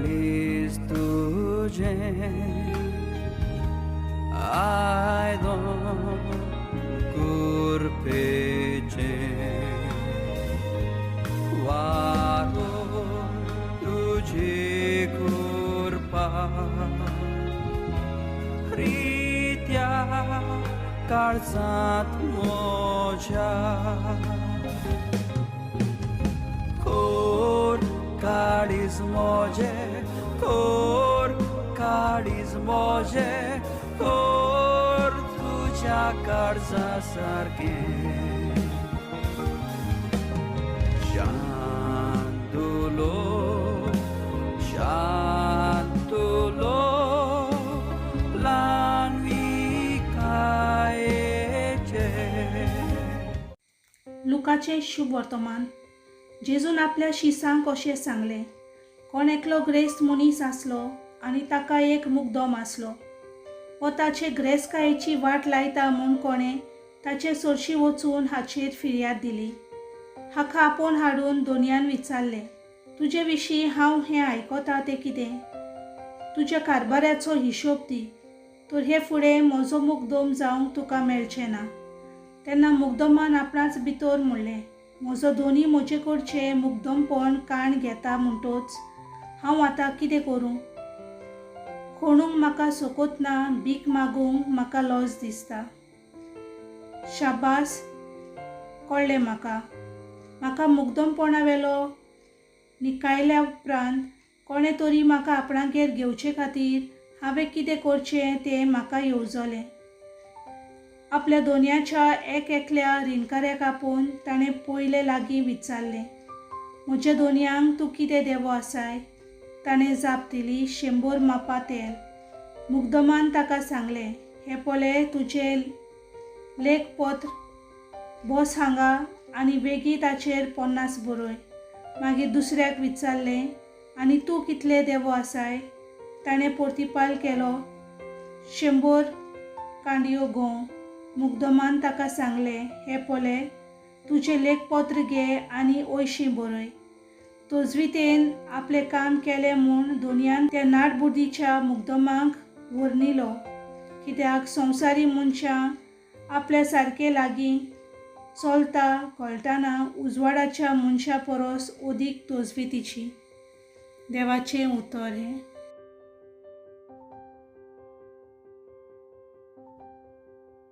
काळीज तुजें आयदन कुरपेचें वारो तुजी कुरपा रित्या काळजांत म्हज्या खोर काळीज म्हजें खोर काळीज म्हजें खोर तुज्या काळजा सारकें शांतुलो शांतुलो ल्हानविकायेचे. लुकाचें शुभ वर्तमान. जेजून आपल्या शिसांक अशें सांगलें, कोण एकलो ग्रेस्त मनीस आसलो आनी ताका एक मुगदम आसलो. हो ताचे ग्रेस्तकायेची वाट लायता म्हूण कोणें ताचे सरशीं वचून हाचेर फिर्याद दिली. हाका आपोवन हाडून दोनयान विचारलें, तुजे विशीं हांव हें आयकतां तें कितें? तुज्या कारभाऱ्याचो हिशोब दी, तर हे फुडें म्हजो मुगदम जावंक तुका मेळचें ना. तेन्ना मुगदमान आपणाच भितर म्हणलें, म्हजो धनी म्हजे कडचें मुगदमपण काण घेता म्हणटच हांव आतां कितें करूं? खणूंक म्हाका सोकोत ना, भीक मागूंक म्हाका लज दिसता. शाबास, कळ्ळें म्हाका. म्हाका मुगदमपणा वेलो निकायल्या उपरांत कोणें तरी म्हाका आपणागेर घेवचे खातीर हांवें कितें करचें तें म्हाका येवजलें. आपल्या दोनयाच्या एक एकल्या रिणकाऱ्याक आपोवन ताणें पयले लागीं विचारलें, म्हज्या दोनयांक तूं कितें देवो आसाय? ताणें जाप दिली, 100 मापां तेल. मुगदमान ताका सांगलें, हें पळय तुजें लेखपत्र, बस हांगा आनी वेगीं ताचेर 50 बरय. मागीर दुसऱ्याक विचारलें, आनी तूं कितले देवो आसाय? ताणें प्रतिपाल केलो, 100 कांडयो गंव. मुगदमान ताका सांगलें, हें पळय तुजें लेखपत्र घे आनी 80 बरय. तजवितेन आपलें काम केलें म्हूण दोनयान त्या नाटबुद्धीच्या मुगदमाक वर्णिलो, कित्याक संवसारी मनशां आपल्या सारके लागीं चलता घोळटाना उजवाडाच्या मनशा परस अदीक तजवितीची. देवाचें उतर हें.